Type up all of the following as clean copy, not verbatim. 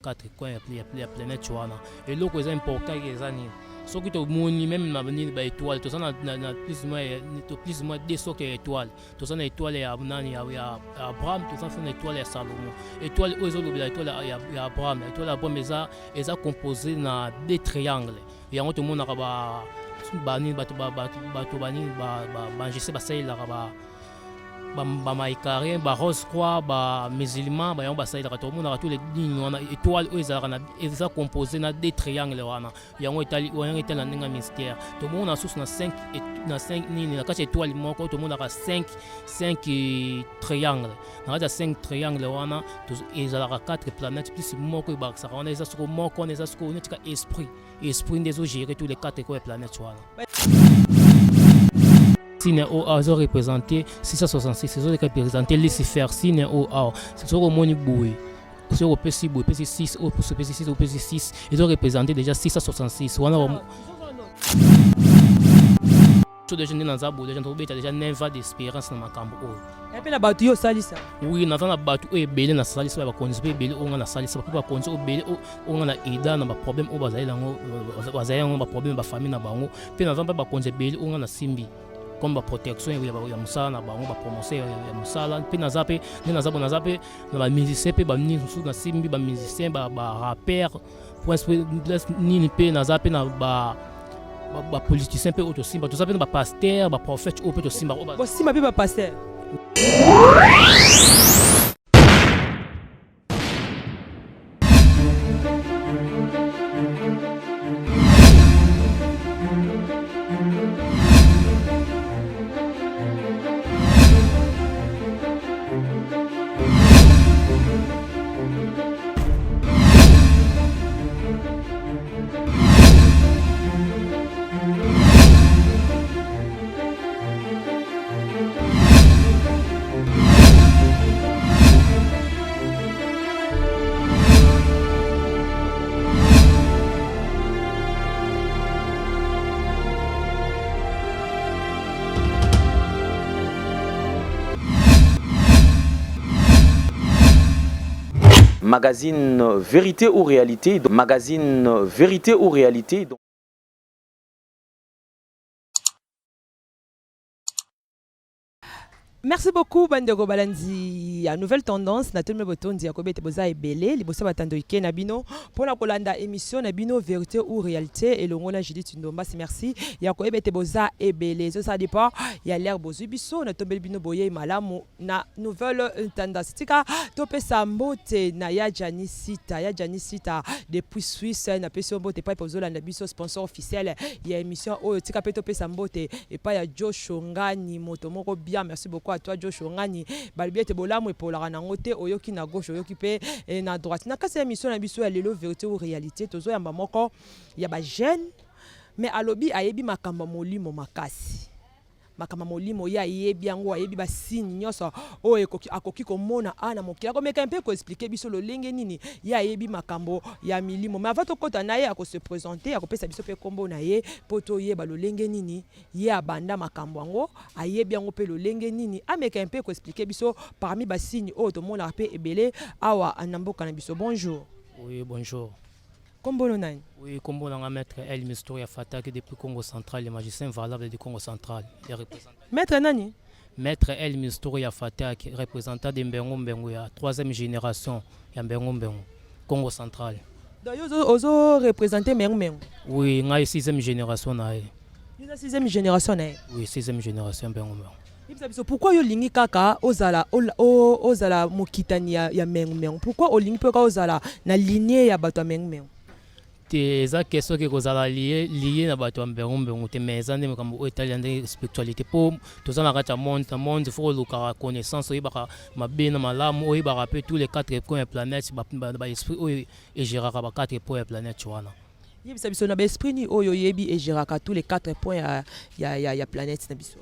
Quatre coins ya planète wana. Eloko eza important eza nini? Soki tomoni meme na nini ba étoile, toza na plus ou moins, plus ou moins deux sortes ya étoile. Toza na étoile ya nani ya Abraham, toza na étoile ya Salomon. Étoile oyo ezolobela étoile ya Abraham, étoile ya Abraham eza composé na deux triangles. Yango tomonaka ba ba nini bato ba bato bato ba nini ba ba bangese basalelaka ba ba maïcarien, ba rose croix, ba musulman, ba yango basalelaka. Tomonaka tous les nini wana étoile oyo ezalaka na eza composé na deux triangles wana. Yango etali yango etali na ndenge ya mystère. Tomona susu na 5 na 5 nini na kati ya étoile moko tomonaka 5 triangles. Na kati ya 5 triangles wana ezalaka 4 planètes plus moko ebakisaka wana eza soko moko wana eza soko neti ka esprit. Esprit nde ezo gérer tous les 4 coins ya planète wana. Signe O A ezo représenter 666, ezo représenter Lucifer. Signe O A soki omoni boye, soki opesi boye opesi 6, oyo opesi 6, opesi 6, ezo représenter déjà 666 wana. So déjà nde naza boye, déjà tobeta déjà 9 ans d'expérience na makambo oyo. Et puis na bato yo osalisa? Oui, naza na bato oyo ebele nasalisa, bakonzi mpe ebele oyo nga nasalisa, mpe bakonzi oyo ebele oyo nga na aida na baproblème oyo bazali yango, bazali yango baproblème ya bafamille na bango. Mpe naza mpe bakonzi ebele oyo nga nasimbi comme baprotection ya mosala na bango, bapromotion ya mosala. Mpe naza mpe nde naza bo, naza mpe na bamusicien mpe banini mosusu nasimbi, bamusicien, barapeur nini, mpe naza mpe na ba bapoliticien mpe oyo tosimba. Toza mpe na bapasteur, baprophète oyo mpe tosimba. Bosimba mpe bapasteur? Magazine Vérité ou Réalité, magazine Vérité ou Réalité. Merci beaucoup bandeko balandi ya Nouvelle Tendance. Na tomi botondi ya kobete boza ebele liboso batando ike na bino mpona kolanda émission na bino Vérité ou Réalité elongo na Judith Ndombasi. Merci ya koyeba ete boza ebele, ça dépend ya l'heure bozwi biso. Na tombeli bino boyei malamu na Nouvelle Tendance. Tika topesa mbote na ya Jani Sita, ya Jani Sita depuis Suisse. Napesi yo mbote epai pozolanda biso, sponsor officiel ya émission oyo. Tika mpe topesa mbote epai ya Josho Ngani, moto moko bien. Merci beaucoup à toi, Josho Ngani. Balobi ete bolamu epolaka nango te, oyoki na gauche, oyoki mpe na droite. Na kati ya émission na biso ya lelo, Vérité ou Réalité, tozoyamba moko ya bajeune, mais alobi ayebi makambo ya molimo makasi. Makambo ya molimo, ye ayebi yango, ayebi basigne nyonso oyo akoki komona a na mokili. Akomeka mpe koexpliquer biso lolenge nini ye ayebi makambo ya milimo. Mais avant tokɔta na ye, akose présenter, akopesa biso mpe nkombo na ye mpo toyeba lolenge nini ye abanda makambo yango, ayebi yango mpe lolenge nini. Ameka mpe koexpliquer biso parmi basigne oyo tomonaka mpe ebele awa na mboka na biso. Bonjour. Oui, bonjour. Kombo no nani? Oui, kombo nanga Maître El Mistoria Fataki depuis Congo Central, le magicien valable du Congo Central. Le représentant. Maître nani? Maître El Mistoria Fataki, représentant de Mbengo Mbengo ya troisième génération ya Mbengo Mbengo, Congo Central. Donc yo ozo représenter Mengu Mengu? Oui, ngai sixième génération na ye. Yo oza sixième génération na ye? Oui, sixième génération Mbengo Mbengo. Yebisa biso pourquoi yo olingi kaka ozala mokitani ya Mengu Mengu. Pourquoi olingi mpe kaka ozala na lignée ya bato ya Mengu Mengu? Te, eza question ke kozala lié na bato ya Mbengu Mbengu te, mais eza nde makambo oyo etali ya ndenge spiritualité, mpo toza na kati ya monde. Na monde, faut kolukaka connaissance, oyebaka mabe na malamu, oyebaka mpe tous les quatre coins ya planète, baesprit oyo egéraka ba quatre points ya planète wana. Yebisa biso na baesprit nini oyo oyebi egéraka tous les quatre points ya planète na biso.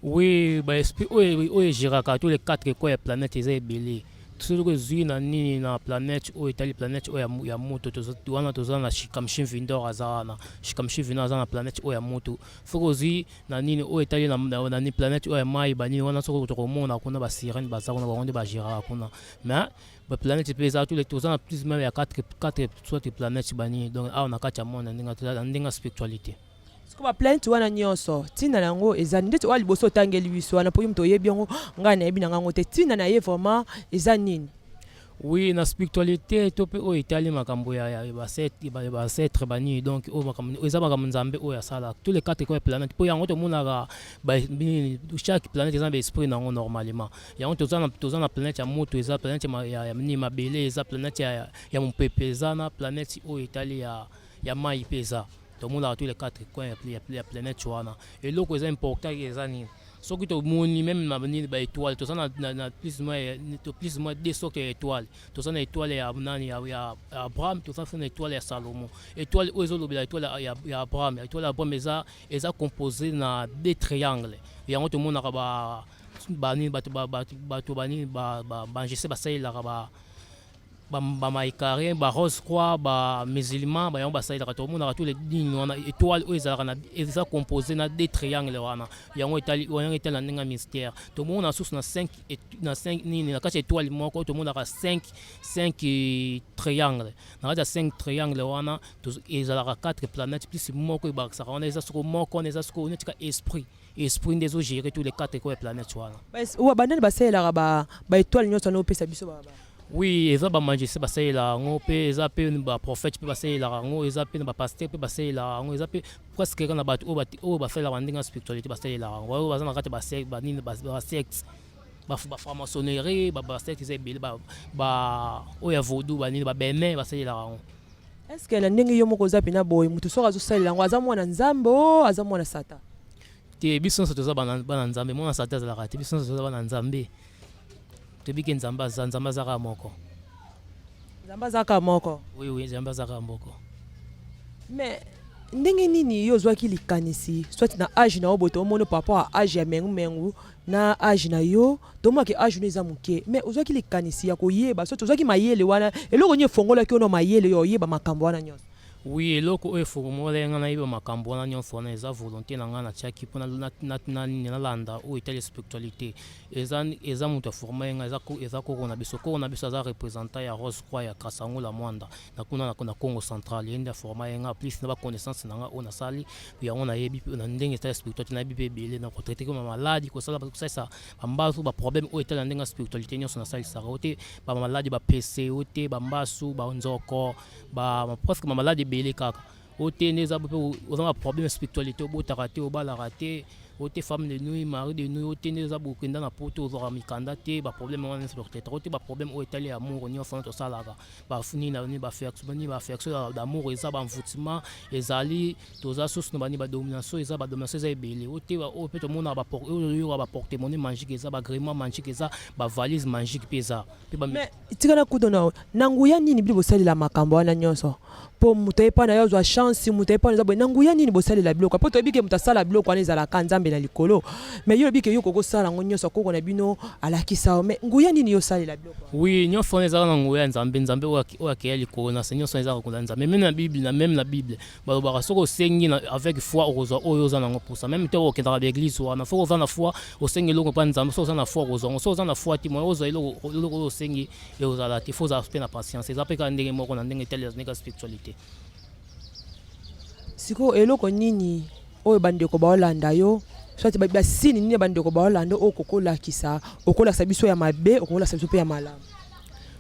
Oui, baesprit oyo egéraka tous les quatre coins ya planète eza ebele. Soki ozwi na nini na planète oyo etali planète oyo ya moto, wana toza na Shikamshi Vindor, aza wana. Shikamshi Vindor aza na planète oyo ya moto. Soki ozwi na nini oyo etali na nini, planète oyo ya mai, banini wana, soki tokomona kuna basirène baza kuna, bango nde bagéraka kuna. Mais baplanète mpe eza tous, toza na plus même ya 4 sorte planète, banini. Donc awa na kati ya monde, na ndenge ya spiritualité. Siko baplanète wana nyonso, ntina na yango eza ndeti oyo liboso otangeli biso wana, mpo yo moto oyebi yango, ngai nayebi na ngango te. Ntina na ye vraiment eza nini? Oui, na spiritualité to mpe oyo etali makambo ya baancêtre, banini. Donc oyo makambo eza makambo Nzambe oyo asala tous les quatre coins planète, mpo yango tomonaka chaque planète eza na baesprit nango. Normalement yango toza na planète ya moto, eza planète ya nini, mabele, eza planète ya mopepe, eza na planète oyo etali ya mai mpe eza. Tomonaka tous les quatre coins ya planète wana. Eloko eza important eza nini? Soki tomoni même na nini, baétoile, toza na plus ou moins deux sortes ya étoile. Toza na étoile ya nani, ya Abraham, toza na étoile ya Salomo. Étoile oyo ezolobela étoile ya Abraham, étoile ya Abraham eza composé na deux triangles. Yango tomonaka banini, bato banini, bangese basalelaka, bamaïkarien, barose croix, bamusulman, bayango basalelaka. Tomonaka tous les nini wana, étoile oyo ezalaka na, eza composé na deux triangle wana. Yango etali, yango etali na ndenge ya mystère. Tomona susu na 5, na 5 nini, na kati ya étoile moko tomonaka 5 triangle. Na kati ya 5 triangle wana ezalaka 4 planètes plus moko ebakisaka wana. Eza soko moko wana, eza soko neti ka esprit nde ezogérer tous les 4 coins ya planète wana. Bandani basalelaka baétoile nyonso wana opesa biso? Oui, eza bamagicien basalelaka yango, mpe eza mpe baprophète mpe basalelaka yango, eza mpe na bapasteur mpe basalelaka yango, eza mpe presque kaka na bato oyo basalelaka ndenge ya spiritualité basalelaka yango, oyo baza na kati ya banini, basecte, bafranc-maçonnerie, basecte eza ebele, oyo ya vaudou, banini, babenin basalelaka yango. Est ce que na ndenge yo moko oza mpena boye, moto soki azosalela yango aza mwana Nzambe o aza mwana Satan? Te, biso nyonso toza bana Nzambe. Mwana Satan azalaka te. Biso nyonso toza bana Nzambe. Toyebi ke Nzambe aza, Nzambe aza kaka moko. Nzambe aza kaka moko? Oui, Nzambe aza kaka moko. Mais ndenge nini yo ozwaki likanisi, soit na age na yo boye, tomoni par rapport à age ya mengumengu na age na yo, tomonaki age no eza moke, mais ozwaki likanisi ya koyeba, soit ozwaki mayele wana, eloko nini efongolaki yo na mayele yo oyeba makambo wana nyonso? Oui, eloko oyo efongolaki nga nayeba makambo wana nyonso wana eza volonté na ngai natiaki mpo nini nalanda oyo etali spiritualité. Eza moto aforma ye ngai, eza koko na biso. Koko na biso aza représentant ya Rose Croix ya Kasangula Mwanda na kuna na Congo Central. Ye nde aforma ye nga, plus na baconnaissance na nga oyo nasali yango, nayebi na ndenge etali spiritualité, nayebi mpe ebele na kotraiter koma maladi, kosala, kosalisa bambasu, baproblème oyo etali na ndenge ya spiritualité nyonso nasalisaka o te, bamaladi, bapese o te, bambasu, banzoko, presque bamaladi ebele kaka o te. Nde eza mpe oza na problème ya spiritualité, obotaka te, obalaka te, o te femme de nuit, mari de nuit, o te nde eza bokenda na poto, ozwaka mikanda te, baproblème wana nyonso totraiter o te. Baproblème oyo etali amour nyonso wana tosalaka, nini, baaffection d'amour, eza baenvoûtement, ezali toza susu na bani, badomination, eza badomination, eza ebele o te. Oyo mpe tomonaka, oyo oyoka baporte-monnaie magique, eza baagrément magique, eza bavalise magique mpe eza. Mais tikana kudo na nguya nini bino bosalela makambo wana nyonso, mpo moto ayepa na yo azwa chance, moto ayepa na eza boye, na nguya nini bosalela biloko? Mpo toyebi ke moto asala biloko wana ezalaka Nzambe na likolo, mais yo olobi ke yo kokosala yango nyonso, koko na bino alakisa yo, mais nguya nini yo osalela biloko? Oui, nyonso wana ezalaka na nguya ya Nzambe. Nzambe oyo akeya likolo na se, nyonso wana ezalaka kuna Nzambe. Même na Bible, na même na Bible balobaka soki osengi avec foi, okozwa oyo oza nango mposa. Même te okendaka baeglise wana, soki oza na foi, osengi eloko mpa Nzambe, soki oza na foi, okozwa yango. Soki oza na foi te, moyen ozwa eloko oyo osengi ekozala te. Faut ozala mpe na patience. Eza mpe kaka ndenge moko na ndenge etali ndenge ya spiritualité. Sikoyo eloko nini oyo bandeko baolanda yo, soit basini nini bandeko baolanda oyo kokolakisa, okolakisa biso ya mabe, okolakisa biso mpe ya malamu?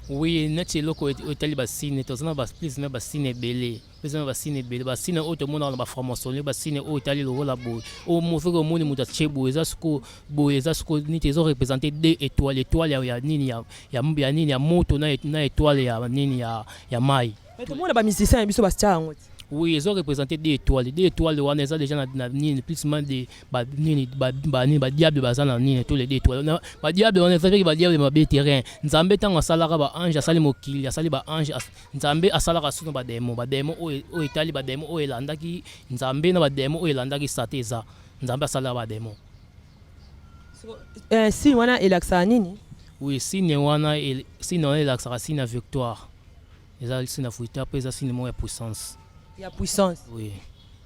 Oui, neti eloko oyo etali basine, toza na plus na basine ebele, eza na basine ebele. Basine oyo tomonaka na bafranc-maçonnerie, basine oyo etali lokola boye, oyo soki omoni moto atie boye, eza siko boye, eza siko nini, ezoreprésente deux étoile, étoile ya nini, ya nini, ya moto na étoile ya nini, ya mai. Tomona bamusicien ya biso batia yango ti. Oui, ezo représenter deux étoiles. Deux étoiles wana eza déjà na nini, plus moins de ba nini, ba nini, badiable baza na nini, tous les deux étoiles. Badiable wana eza badiable mabe terrain. Nzambe ntango asalaka baange, asali mokili, asali baange, Nzambe asalaka suno bademo, bademo oyo etali bademo oyo elandaki Nzambe na bademo oyo elandaki Satan. Eza Nzambe asalaka bademo. Signe wana elakisaka nini? Oui, signe wana, signe wana elakisaka signe ya victoire. Eza signe ya victoire mpe eza signe moko ya puissance. Ya puissance? Oui.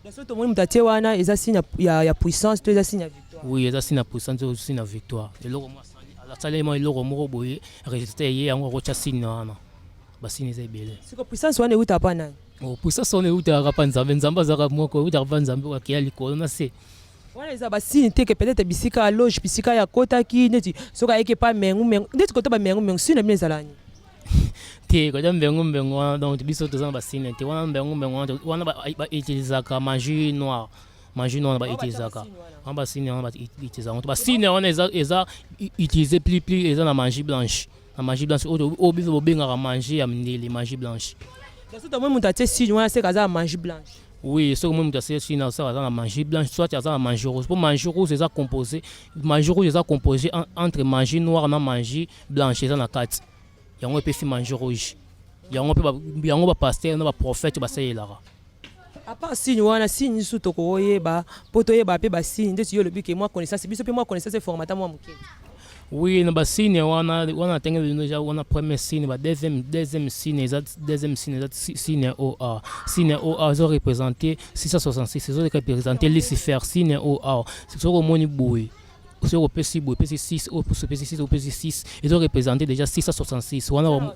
Donc soki tomoni moto atie wana, eza signe ya puissance to eza signe ya victoire? Oui, eza signe ya puissance to signe ya victoire. Eloko moko asali mwa eloko moko boye, résultat eye, yango akotya signe wana. Basigne eza ebele. Siko puissance wana euta pa nani? Oh, puissance wana eutaka pa Nzambe. Nzambe azalaka moko, eutaka pa Nzambe akeya likolo na se. Wana eza basigne te ke peut-être bisika ya loge, bisika ya kotaki, neti soki ayeki epa mengu mengu, neti kota bamengu mengu, signe na bino ezala nini? Te, kota mbengu mbengu wana, donc biso toza na basigne te wana. Mbengu mbengu wana, wana bautilisaka magie noire. Magie noire bautilisaka wana, basigne wana bautilisaka yango. Basigne wana eza utilisé plus eza na magie blanche. Na magie blanche oyo biso bobengaka magie ya mindele, magie blanche. Donc soki tomoni moto atie signe wana, seka aza na magie blanche? Oui, soki omoni moto atie signe, asala aza na magie blanche, soit aza na magie rouge, mpo magie rouge eza composé, magie rouge eza composé entre magie noire na magie blanche. Eza na kati yango epesi magie rouge. Yango mpe yango bapasteur na baprophète basalelaka. À part signe wana, signe nyonso tokoyeba mpo toyeba mpe basigne, ndeti yo olobi ke mwa connaissance, biso mpe mwa connaissance eformata mwa moke. Oui, na basigne wana, wana natenge bino déjà wana premier signe. Ba deuxième signe eza, deuxième signe eza signe oa. Signe oa ezo représente 666, ezo représente Lucifer. Signe oa, soki omoni boye, soki opesi boye, opesi 6, opesi 6, opesi 6, ezo représente déjà 666 wana.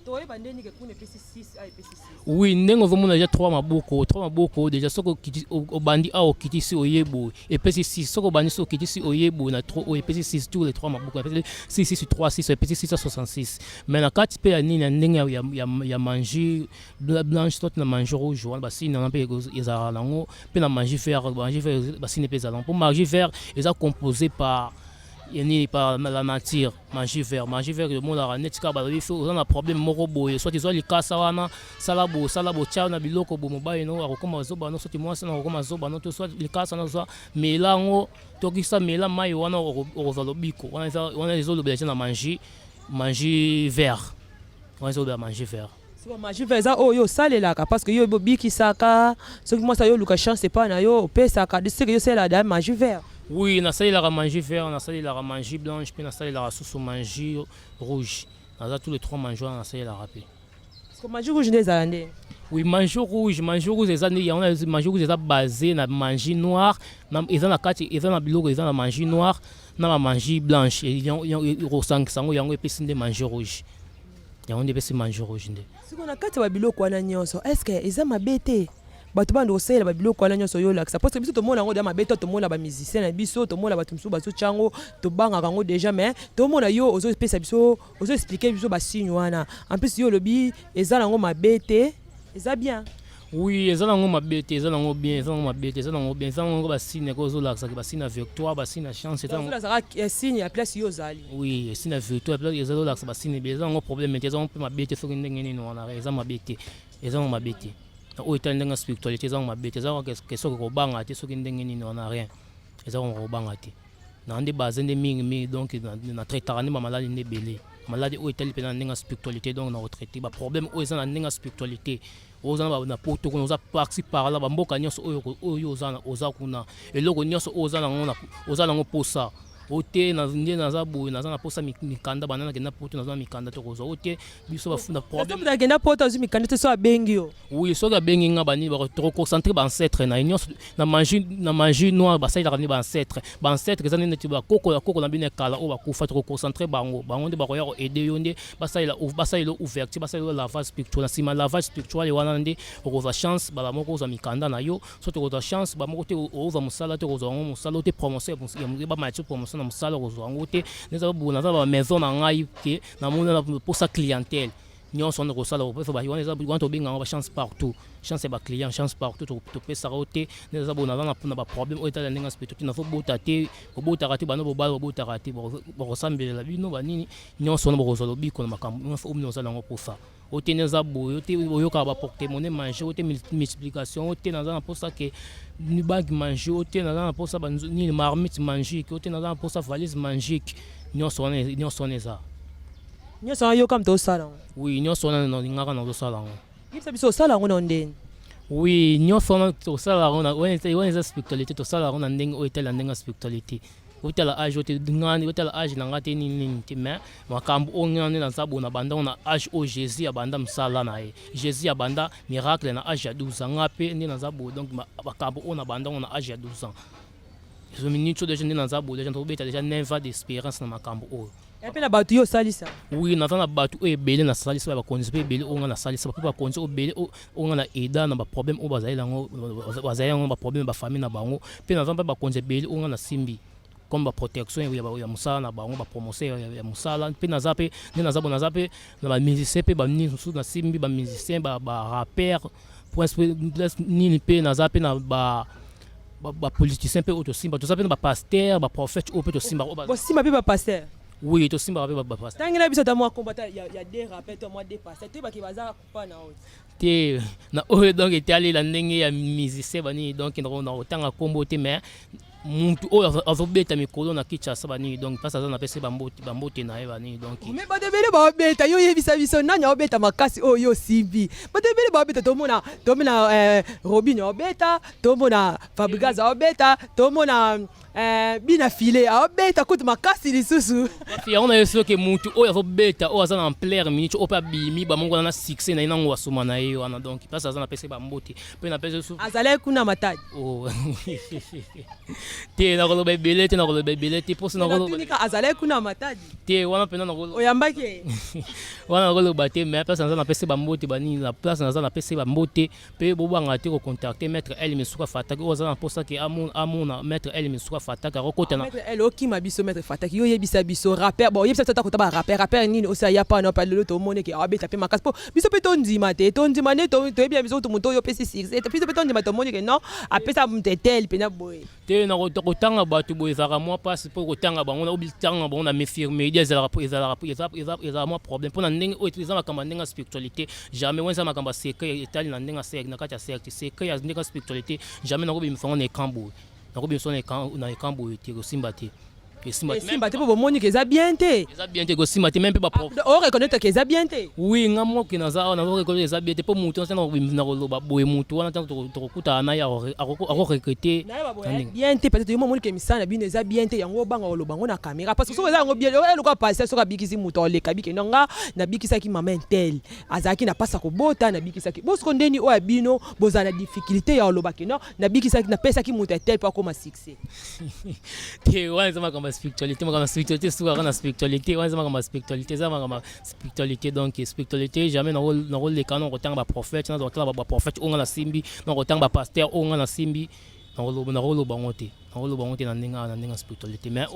Toyeba ndeni ke kuna epesi 6 a epesi 6? Oui, ndenge ozomona déjà 3 maboko, 3 maboko déjà. Soki obandi awa, okitisi, oye boye, epesi 6. Soki obandi, soki okitisi, oye boye na 3 oyo, epesi 6. Tous les 3 maboko epesi 6, 6, 3, 6, epesi 666. Mais na kati mpe ya nini, ya ndenge ya magie blanche to na magie rouge wana, basigne wana mpe ezalaka nango mpe na magie vert. Magie vert, basigne mpe ezalaka, mpo magie vert eza composé par nini? Par la nature. Magie vert, magie vert emonaka neti kaka balobi so oza na problème moko boye, soit ezwa likasa wana, sala boye, sala boye, tia na biloko boye, mobali no akokoma zoba no, soki mwasi na akokoma zoba no, to soit likasa na zwa, mela yango, tokisa, mela mai wana, okozwa lobiko. Wana ezolobela eza na magie vert wana, ezolobela magie vert. Magie vert eza oyo osalelaka parce que yo obikisaka, soki mwasi ayo oluka chance epai na yo, opesaka seke yo osalelaka da magie vert? Oui, nasalelaka magie vert, nasalelaka magie blanche mpe nasalelaka susu magie rouge. Naza tous les trois magie wana nasalelaka mpe. Magie rouge nde ezala ndenge? Oui, magie rouge, magie rouge eza nde yango. Magie rouge eza basé na magie noire, eza na kati, eza na biloko, eza na magie noire na ba magie blanche. Ekosangisa yango, yango epesi nde magie rouge. Yango nde epesi magie rouge nde. Sikoyo na kati ya babiloko wana nyonso, est ce que eza mabe te bato banda kosalela babiloko wana nyonso oyo olakisa? Parce que biso tomona yango deya mabe to tomona bamusicien na biso, tomona bato mosusu bazotya yango, tobangaka yango déjà. Mais tomona yo ozopesa biso, ozoexpliquer biso basigne wana. En plus yo olobi eza nango mabe te, eza bien. Oui, eza nango mabe te, eza nango bien, eza nango mabe te, eza nango bien. Eza nango basigne ko ozolakisaka basigne ya victoire, basigne ya chance. Ozolakisaka signe ya place yo ozali. Oui, signe ya victoire eza, ozolakisa basigne ebele. Eza nango problème te, eza nango mpe mabe te. Soki ndenge nini wana, eza mabe te, eza nango mabe te. Oyo etali ndenge ya spiritualité, eza nango mabe te. Eza question kobanga te. Soki ndenge nini wana, rien, eza nango kobanga te. Na nde base nde mingimingi, donc na traitaka nde bamaladi nde ebele, maladi oyo etali mpenza na ndenge ya spiritualité. Donc na kotraite baproblème oyo eza na ndenge ya spiritualité. Oza na poto kuna, oza par-ci par-là, bamboka nyonso oyo oza kuna, eloko nyonso oyo oza nango posa o te, nde naza boye, naza na posa mikanda, banda nakenda poto, naza na mikanda te, kozwa o te, biso bafunda problème. Akenda poto, azwi mikanda te, so abengi yo? Oui, soki abengi nga, banini, tokoconcentre baancêtre na ye nyonso. Na magie noire basalelaka nde baancêtre. Baancêtre eza nde neti bakoko ya koko na bino ya kala oyo bakufa. Tokoconcentre bango, bango nde bakoya koaider yo, nde basalela ouverture, basalela lavage spirituel. Na nsima lavage spirituel wana nde okozwa chance bala moko ozwa mikanda na yo. So tokozwa chance bamoko te, ozwa mosala te, okozwa yango mosala te, promotion, bamaya ti promotion na mosala, okozwa yango te. Neza naza bamaison na ngai ke namoni posa clientèle nyonso wana kosala, wana tobenga yango bachance partout, chance ya baclient, chance partout topesaka yo te. Nde eza boye, naza na baproblème oyo etala ndenge ya spiritualité, nazobota te, bobotaka te, bana bobala bobotaka te, bakosambelela bino banini nyonso wana, bokozwa lobiko na makambo nyonso oyo bino ozala yango mposa. O te, naza boye, o te, oyokaka baporte-monnaie magie, o te, multiplication, o te, naza na mposa ke bague magie, o te, naza na mposa nini, marmite magique, o te, naza na mposa valise magique, nyonso wana, nyonso wana eza. Nyonso wana yoka moto osala yango? Oui, nyonso wana nalingaka, nazosala yango. Yebisa biso, osala yango na ndeni? Oui, nyonso wana tosala yango, wana eza spiritualité. Tosala yango na ndenge oyo etali na ndenge ya spiritualité. Otala age oyo te, nga otala age na nga te nini nini te, mais makambo oyo nga nde naza boye, nabanda ngo na age oyo Jesus abanda mosala na ye. Jesus abanda miracle na age ya 12 ans, nga mpe nde naza boye, donc makambo oyo nabanda ngo na age ya 12 ans. Minute oyo deja nde naza boye, deja tobeta deja 9 ans d'expérience na makambo oyo. Ya mpe na bato yo osalisa? Oui, naza na bato oyo ebele nasalisa, bakonzi mpe ebele oyo nga nasalisa, mpe bakonzi oyo ebele oyo nga na aida na baproblème oyo bazali yango, bazali yango baproblème ya bafamille na bango. Mpe naza mpe bakonzi ebele oyo nga nasimbi comme baprotection ya mosala na bango, bapromotion ya mosala. Mpe naza mpe nde naza bo, naza mpe na bamusicien mpe banini mosusu nasimbi, bamusicien, barapeur, prince nini. Mpe naza mpe na ba bapoliticien mpe oyo tosimba. Toza mpe na bapasteur, baprophète oyo mpe tosimba. Bosimba mpe bapasteur? Oui, tosimbaka mpe bapasteur. Tangela biso ata mwa kombo ata ya deux rappeurs to mwa deux pasteurs, toyebaki baza kupa na oyo. Te, na oyo donc etalela ndenge ya musicien banini, donc na kotanga kombo te, mais mutu oyo azobeta mikolo na Kinshasa banini, donc mpasi aza, napesi bambote, bambote na ye banini, donc. Mais bato ebele baobeta, yo oyebisa biso nani aobeta makasi oyo yo osimbi. Bato ebele baobeta, tomona Robin aobeta, tomona Fabregas aobeta, tomona Bina File aobeta kutu makasi lisusu. Yango na ye, soki mutu oyo azobeta, oyo aza na ampleur minute oyo mpe abimi bamongo wana na succès na ye nango asoma na ye wana, donc mpasi aza, napesi bambote mpe napesi. Azalaki kuna Matadi? Oh. Te, nakoloba ebele te, nakoloba ebele te mposo. Natunika, azalaki kuna Matadi? Te, wana mpena. Oyambaki ye? Wana nakoloba te, mais place naza, napesi bambote banini, na place naza napesi bambote. Mpe bobanga te kocontacter maître El Misuka Fataki oyo aza na mposa ke amona maître El Misuka Fataki, akokota na Maître El, okima biso. Maître Fataki, yo oyebisa biso rappeur, bon, oyebisa biso ata kota ba rappeur nini osi aya pana pa lelo, tomoni ke abeta mpe makasi, mpo biso mpe tondima te, tondima nde toyebi ya biso kutu moto oyo opesi succès, biso mpe tondima, tomoni ke non, apesa moto etel mpena boye. Te, na kotanga bato boye ezalaka mwa mpasi, mpo kotanga bango, obitanga bango na média ezalaka mwa problème, mpo na ndenge oyo eza makambo ya ndenge ya spiritualité. Jamais, wana eza makambo ya secret etali na ndenge ya secte, na kati ya secte, secret ya ndenge ya spiritualité, jamais nakobimisa yango na écran boye, nakobimisa yango na écran boye te, kosimba te. Esimba te mpo bomoni ke eza bien te? Eza bien te, kosimba te, même mpe baprof. Oreconnaître ke eza bien te? Oui, nga moke naza awa, nazoreconnaître eza bien te, mpo motu wana na koloba boye, motu wana ntango tokokutana na ye akoregretter. Bien te, peut-être yo momoni ke misala na bino eza bien te, yango obanga koloba yango na caméra, parce que soki eza yango bien, eloka pasteur soki abikisi moto, aleka bike no, nga nabikisaki mama intel, azalaki na mpasi ya kobota, nabikisaki. Bosiko ndeni oyo ya bino bozala na difficulté ya koloba ke non, nabikisaki, napesaki moto ya tel mpo akóma succès? Te, wana eza makambo ya spiritualité. Makambo ya spiritualité esukaka na spiritualité. Wana eza makambo ya spiritualité, eza makambo ya spiritualité. Donc spiritualité, jamais nakoleka na kotanga baprophète, na kotanga baprophète oyo nga nasimbi, na kotanga bapasteur oyo nga nasimbi. Nakoloba yango te, nakoloba yango te na ndenge ya spiritualité. Mais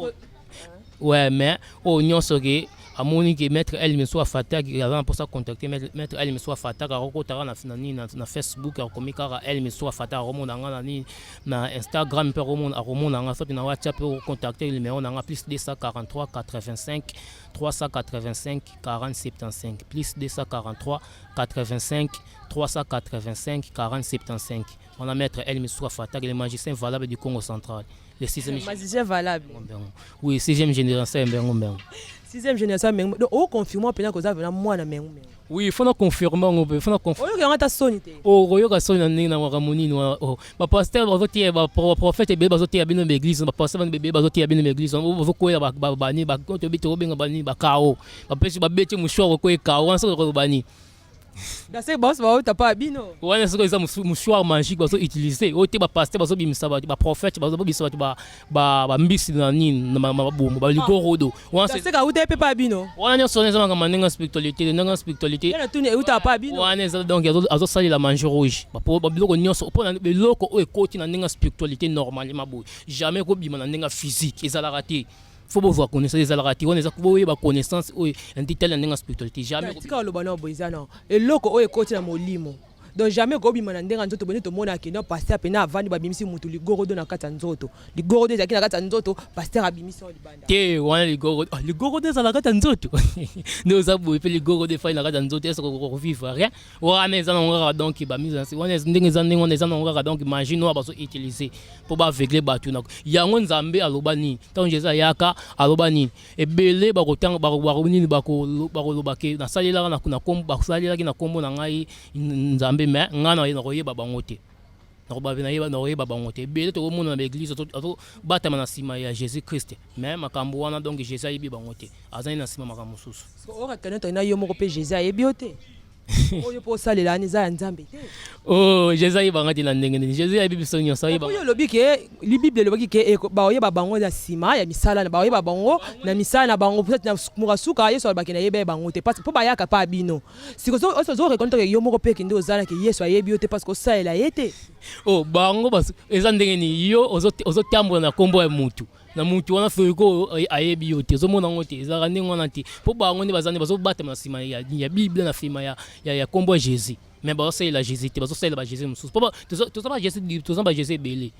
ouais, mais oyo nyonso ke amoni ke maître El Meso Afataki aza na mposa contacter maître El Meso Afataki, akokotaka na nini, na Facebook, akomi kaka El Meso Afataki, akomona nga na nini, na Instagram mpe akomona nga, soki na WhatsApp mpe okocontacter numéro na nga +243 85 385 40 75, +243 85 385 40 75. On a maître El Meso Afataki, le magicien valable du Congo central, le sixième. Magicien valable? Oui, sixième génération ya Mbengo Mbengo. Sixième génération ya Mengu, donc oconfirme mpena koza vena mwana Mengu Mengu? Oui, faut na confirme yango mpe, faut na confirme. Oyoka yango ata soni te? Okoyoka soni na ndenge na makambo nini wana? Oh, bapasteur bazoteya, baprophète ebele bazoteya bino na église, bapasteur ebele bazoteya bino na église, bazokwela bani, tobenga banini, bakao bapesi, babeti mouchoir, okoye kao wana, soki okoloba nini? Dase banso bauta pa bino. Wana soki eza mouchoir magique bazoutiliser oyo te, bapasteur bazobimisa bato, baprophète bazobimisa bato bambisi na nini, na mabumu, baligorodo. Seka auta mpe pa bino? Wana nyonso wana eza makambo ndenge ya spiritualité, ndenge ya spiritualité. Natuni, euta pa bino? Wana eza donc azosalela magie rouge, biloko nyonso, mpona biloko oyo ekoti na ndenge ya spiritualité, normalement boye jamais ekobima na ndenge ya physique, ezalaka te. Faut bozwa connaissance, ezalaka te. Wana eza boyeba connaissance oyo nditali na ndenge ya spiritualité, jamais. Tika oloba na boye, eza na eloko oyo ekoti na molimo, donc jamais ekobima na ndenge ya nzoto. Boni tomona akende pasteur pena avandi, babimisi mutu ligorodo na kati ya nzoto, ligorodo ezalaki na kati ya nzoto, pasteur abimisi oyo libanda. Te, wana ligorodo, ah, ligorodo ezala na kati ya nzoto nde oza boye mpe ligorodo efali na kati ya nzoto, ese kovivre rien. Wana eza nango kaka donc bamise wana ndenge eza, ndenge wana eza nango kaka donc magie noire bazo utiliser mpo baaveugle bato na yango. Nzambe aloba nini ntango Jésus ayaka? Aloba nini? Ebele bakotanga nini, bakoloba ke nasalelaka, basalelaki na nkombo na ngai Nzambe, mais ngai nakoyeba bango te. Nakoyeba bango te. Ebele tokomona na baeglise azobatama na nsima ya Jésus Christ, mais makambo wana, donc Jésus ayebi bango te, azali na nsima makambo mosusu. Oreconnaître na yo moko mpe, Jésus ayebi yo te? Oyo mpo osalela wana eza ya Nzambe te? Oh, Jésus ayebanga te na ndenge nini? Jésus ayebi biso nyonso, ayeba. Oyo olobi ke Bible elobaki ke baoyeba bango na nsima ya misala, baoyeba bango na misala na bango. Peut-être na moka suka, Yesu alobaki na yeba bango te, parce mpo bayaka pa bino. Sikoyo ozo reconnaître ke yo moko mpe kende ozala ke Yesu ayebi yo te, parce que osalela ye te? Oh, bango eza ndenge nini? Yo ozotambola na nkombo ya mutu, na mutu wana soki ayebi yo te, ozomona yango te, ezalaka ndenge wana te. Mpo bango nde baza nde bazobatama na nsima ya Bible, na nsima ya nkombo ya Jésus, mais bazosalela Jésus te, bazosalela baJésus mosusu. Mpo toza baJésus, toza baJésus ebele.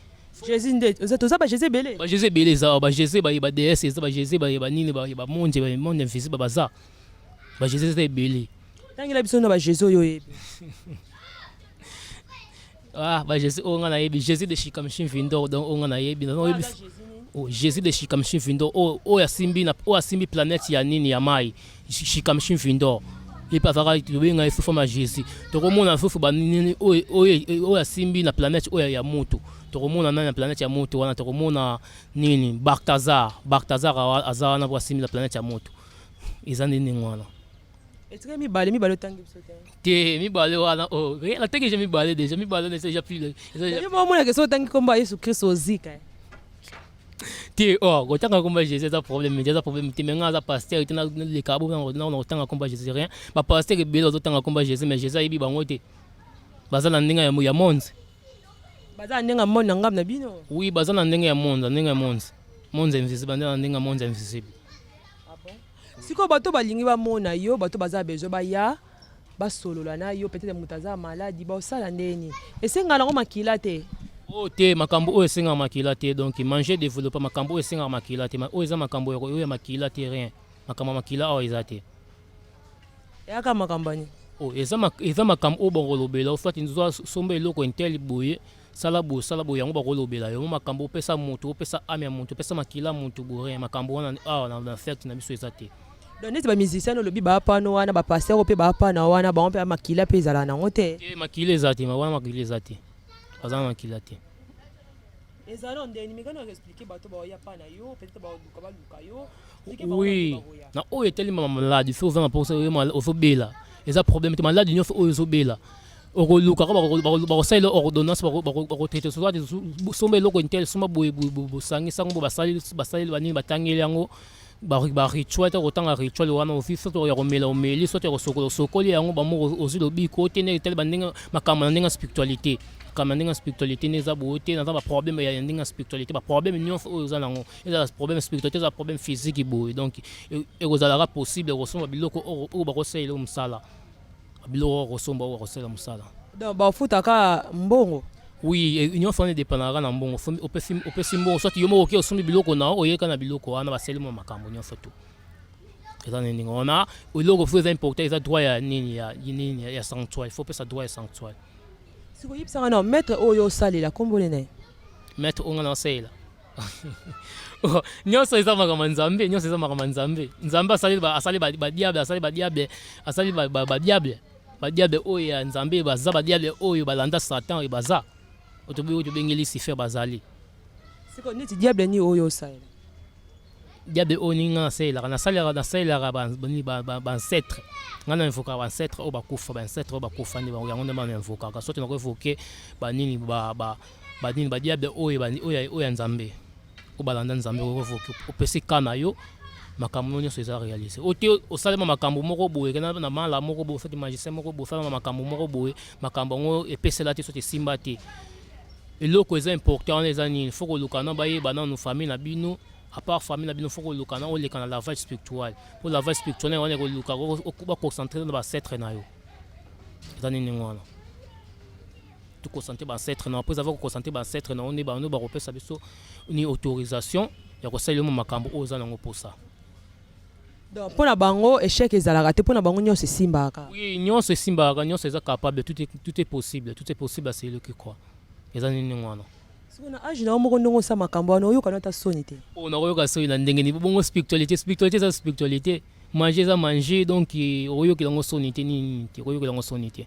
Jésus nde toza baJésus ebele. BaJésus ebele eza, baJésus baDS eza, baJésus banini, bamonde, bamonde invisible baza, baJésus eza ebele. Tangela biso na baJésus oyo oyebi. Ah, baJésus oyo nga nayebi, Jésus de Chikamchi Vindor. Donc oyo nga nayebi, nayebi, oh, Jésus de Chikamchi Vindor, oyo asimbi na oyo asimbi planète ya nini, ya mai, Chikamchi Vindor. Ye mpe azalaka, tobenga ye sous forme ya Jésus. Tokomona susu banini oyo asimbi na planète oyo ya moto. Tokomona nani na planète ya moto wana? Tokomona nini, Bartazar. Bartazar aza wana po asimbi na planète ya moto. Eza nde ndenge wana. Etikali mibale, mibale otangi biso te. Te, mibale wana, oh, nateki déjà mibale, déjà mibale wana déjà plus. Yo omonaka so otangi nkombo ya Yesu Kristo, ozika. Te, oh, kotanga nkombo ya Jésus eza problème te, eza problème te. Mais nga aza pasteur te, naleka bo na kotanga nkombo ya Jésus, rien. Bapasteur ebele bazotanga nkombo ya Jésus, mais Jésus ayebi bango te, baza na ndenge ya monde. Baza na ndenge ya monde na ngambo na bino? Oui, baza na ndenge ya monde, na ndenge ya monde, monde invisible, baza na ndenge ya monde invisible. Sikoyo bato balingi bamona yo, bato baza besoin baya basolola na yo, peut-être moto aza maladi, baosala ndeni? Esengaka nango makila te? Oyo te, makambo oyo esengaka makila te. Donc manger développe, makambo oyo esengaka makila te. Oyo eza makambo oyo ya makila te, rien. Makambo ya makila awa eza te. Eyaka makambo ani? Oh, eza makambo oyo bakolobela, soit nzwa somba eloko intel boye, sala boye, sala boye, yango bakolobela yo. Makambo opesa moto, opesa âme ya moto, opesa makila moto boye, rien. Makambo wana awa na fete na biso eza te. Donc neti bamusicien olobi baapano wana, bapasteur mpe baapana wana, bango mpe makila mpe ezala nango te? Te, makila eza te wana, makila eza te, baza na makila te. Ezala ndeni mikano expliquer bato baoya pa na yo, peut-être baluka, baluka yo? Oui, na oyo etali maladi, soki oza na mposa ozobela, eza problème te. Maladi nyonso oyo ozobela, okolukaka, bakosalela ordonnance, bakotraiter, soit somba eloko intel, somba boye, bosangisango bo basali banini, batangeli yango barituel te. Kotanga rituel wana, ozwi soki ya komela, omeli, soki ya kosokola, osokoli yango, bamoko ozwi lobiko te. Ndenge etali bandenge makambo na ndenge ya spiritualité, makambo na ndenge ya spiritualité nde eza boye te. Naza baproblème ya ndenge ya spiritualité, baproblème nyonso oyo oza nango, ezala problème spiritualité, ezala problème physique boye. Donc ekozalaka possible kosomba biloko oyo bakosalela mosala, biloko oyo kosomba, oyo bakosala mosala. Donc bafutaka mbongo? Oui, nyonso wana edépendaka na mbongo. Opesi mbongo, soki yo moko oke osombi biloko na yo, oyeka na biloko wana, basali mwa makambo nyonso tu. Eza na ndenge wana. Eloko faut eza important, eza droit ya nini, ya nini, ya sanctuaire. Il faut opesa droit ya sanctuaire. Sikoyebisanga na maître oyo osalela, nkombo nini na ye? Maître oyo nga na osalela, nyonso eza makambo ya Nzambe, nyonso eza makambo ya Nzambe. Nzambe asali badiable, asali badiable, asali badiable, badiable oyo ya Nzambe baza, badiable oyo balanda Satan oyo baza, oyo tobengi Lucifer, bazali. Siko neti diable nini oyo osalela? Diable oyo nini nga nasalelaka? Nasalelaka baancêtre. Nga na invokaka baancêtre oyo bakufa, baancêtre oyo bakufa nde yango nde bana invokaka. Soki nako invoquer banini, banini, badiable oyo ya Nzambe, oyo balanda Nzambe, okoinvoquer, opesi ka na yo, makambo nyonso eza réalisé. Oyo te, osalema makambo moko boye na mala moko boye, soki magicien moko boye, osalema makambo moko boye, makambo yango epesela te, soki esimba te. Eloko eza important wana eza nini? Faut koluka na bayeba nanu famille na bino. À part famille na bino, faut koluka na oleka na lavage spirituel. Mpo lavage spirituel wana ekoluka baconcentre na baancêtre na yo. Eza nini wana? Toconcentre baancêtre na yo. Après avoir koconcentre baancêtre na yo, nde bango bakopesa biso ni autorisation ya kosalela mo makambo oyo oza nango mposa. Donc mpo na bango échec ezalaka te, mpo na bango nyonso esimbaka? Oui, nyonso esimbaka, nyonso eza capable. Tout est possible, tout est possible à celui qui croit. Eza nini wana? Siko na âge na yo moko, ndenge osala makambo wana, oyoka no ata soni te? Oyo nakoyoka soni na ndenge nini? Bongo spiritualité, spiritualité eza spiritualité, manger eza manger. Donc okoyokela yango soni te, nini te, okoyokela yango soni te.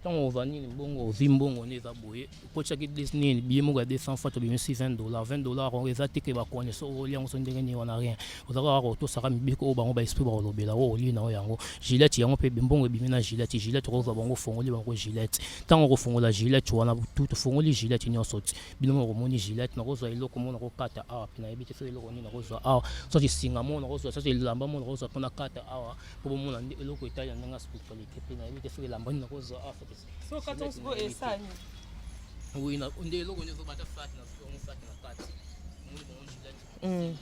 Ntango ozwa nini mbongo, ozwi mbongo nde eza boye, okotiaki des nini billet moko ya 200 francs, tobimisi 20 dollars. 20 dollars yango eza te ke bakonesi olia yango so ndenge nini wana, rien. Oza kaka kotosaka mibeko oyo bango baesprit bakolobela oyo olie na yo yango. Gillette yango mpe mbongo ebimi na Gillette. Gillette okozwa bango, ofongoli bango Gillette. Ntango okofongola Gillette wana, tofongoli Gillette nyonso ti bino moko komoni Gillette. Nakozwa eloko moko nakokata awa mpe nayebi te soki eloko nini nakozwa awa, soki singa moko nakozwa, soki elamba moko nakozwa mpo nakata awa mpo bomona nde eloko etali na ndenge ya spiritualité. Mpe nayebi te soki elamba nini nakozwa awa. Oui, nde eloko nyonso bata fati na yango, fati na kati omoni bango Gillette.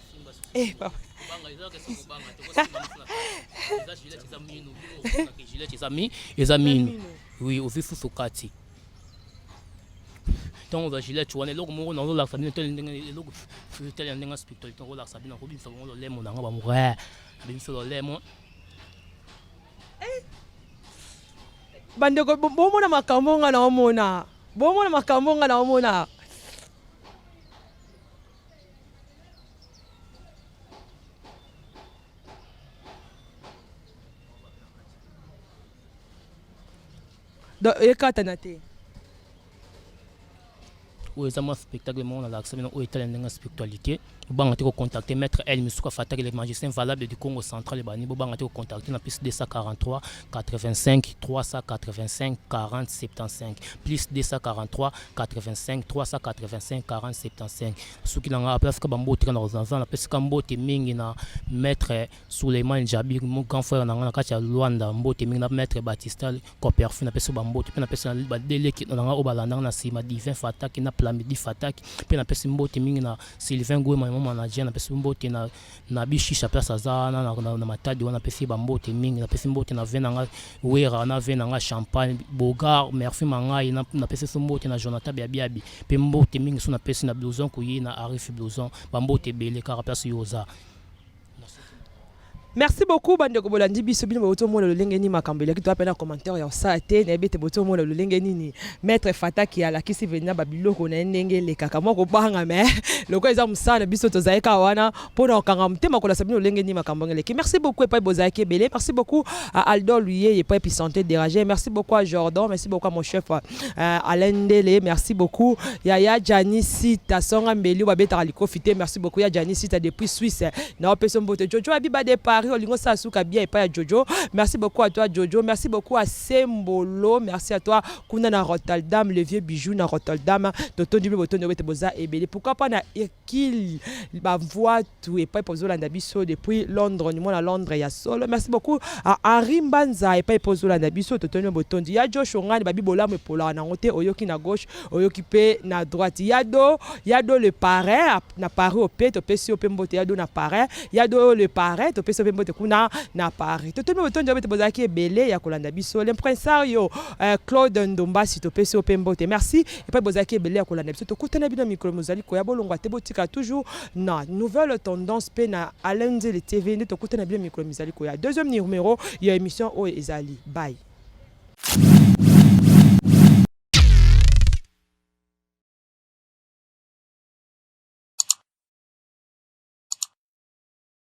Eh, papa. Kobanga eza kesa kobanga te, kosimba mosu na kati eza Gillette, eza mino. Bino Gillette eza mi eza mino. Oui, ozwi susu kati. Ntango ozwa Gillette wana, eloko moko nazolakisa bino tele ndenge eloko tele ya ndenge ya spiritualité nakolakisa bino. Nakobimisa bango lolemo na nga, bamure nabimisa lolemo. Bandeko, bomona makambo nga na omona, bomona makambo nga na omona. Donc ekatana te. Oyo eza mwa spectacle moko nalakisa bino oyo etala ndenge ya spiritualité. Bobanga te kocontacte maître El Misuka Fataki, le magicien valable du Congo central. Ebani, bobanga te kocontacte na plus 243 85 385 40 75, plus 243 85 385 40 75. Soki na nga apesaka bambote kaka na kozanza, napesaka mbote mingi na maître Souleymane Jabir, mon grand frère na nga na kati ya Luanda. Mbote mingi na maître Batista Copperfield, napesi bambote. Mpe napesi badeleki na nga oyo balandanga na nsima, Divin Fataki na Plamidi Fataki. Mpe napesi mbote mingi na Sylvain Gwema, mo manager. Napesi mbote na Bishisha, place aza wana na Matadi wana, napesi bambote mingi. Napesi mbote na ve na nga Wera, na ve na nga Champagne Bogar, merci mangai. Napesi so mbote na Jonathan Biabiabi. Mpe mbote mingi so napesi na Blouson Kuye, na Arif Blouson, bambote ebele kaka place yo oza. Merci beaucoup, bandeko bolandi biso. Bino bauti omona lolenge nini makambo eleki. Toa mpe na commentaire ya kosala te. Nayebi ete bauti omona lolenge nini maître Fataki alakisi vena babiloko na ye ndenge elekaka. Mwa kobanga, me lokola eza mosala na biso, tozali kaka wana mpona kokanga motema kolasa bino lolenge nini makambo yango eleki. Merci beaucoup epai bozalaki ebele. Merci beaucoup à Aldo Luye epai puis santé dérangé. Merci beaucoup à Jordan, merci beaucoup à mon chef Alain Ndele, merci beaucoup yaya Jani Sita Songa Mbeli oyo babetaka likofi te. Merci beaucoup ya Jani Sita depuis Suisse, na opesa mbote. Jojo Abiba de Paris, olingo osala suka bien epai ya Jojo. Merci beaucoup à toi Jojo, merci beaucoup à Sembolo, merci à toi kuna na Rotterdam, le vieux bijou na Rotterdam. Totondi mpe botondi obete boza ebele. Pourquoi pas na Irkil Bamvoatu epai pozolanda biso depuis Londres, nimona Londres ya solo. Merci beaucoup à Henri Mbanza epai pozolanda biso. Totondi mpe botondi ya Joshua Ngani babi bolamu epolaka nango te. Oyoki na gauche, oyoki mpe na droite. Yado, Yado le parrain na Paris, ope topesi yo mpe mbote. Yado na parrain, Yado le parrain, topesi yo mpe mbote kuna na Paris. Totondi mpe botondi obete bozalaki ebele ya kolanda biso. L'impresario Claude Ndombasi, topesi yo mpe mbote. Merci epai bozalaki ebele ya kolanda biso. Tokutana bino mikolo mozali koya. Bolongwa te, botika toujours na Nouvelle Tendance mpe na Alain Nzele TV. Nde tokutana bino mikolo mizali koya, deuxième numéro ya émission oyo ezali. Bye.